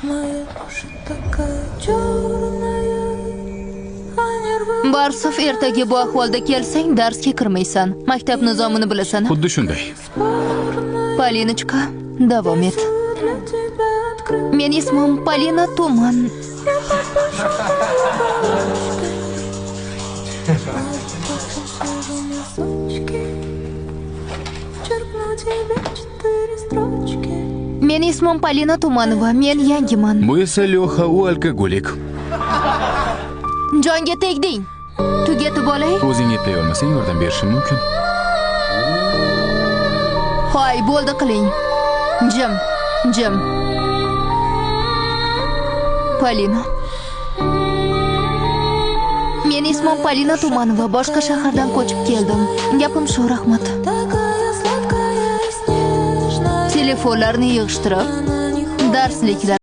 Моя душа такая черная, а нервы Barsov, ertaga bu ahvolda kelsang, darsga kirmaysan. Maktab nizomini bilasan. Xuddi shunday. Polinochka, davom et. Для тебя открыты. Meni ismim Polina Tuman. Я подпишу твои ручки. А свяжу носочки. Черкну тебе четыре строчки. Meni ismim Polina Tumanova. Men yangiman. Bu esa Lyoxa, u alkogolik. Jonga tegding. Tugatib olay. O'zing eplay olmasang, yordam berishim mumkin. Hoy, bo'ldi qiling. Jim, jim. Polina. Meni ismim Polina Tumanova. Boshqa shahardan ko'chib keldim. Gapim shu, rahmat. Такая сладкая и снежная. Telefonlarni yig'ishtirib, Она не darsliklar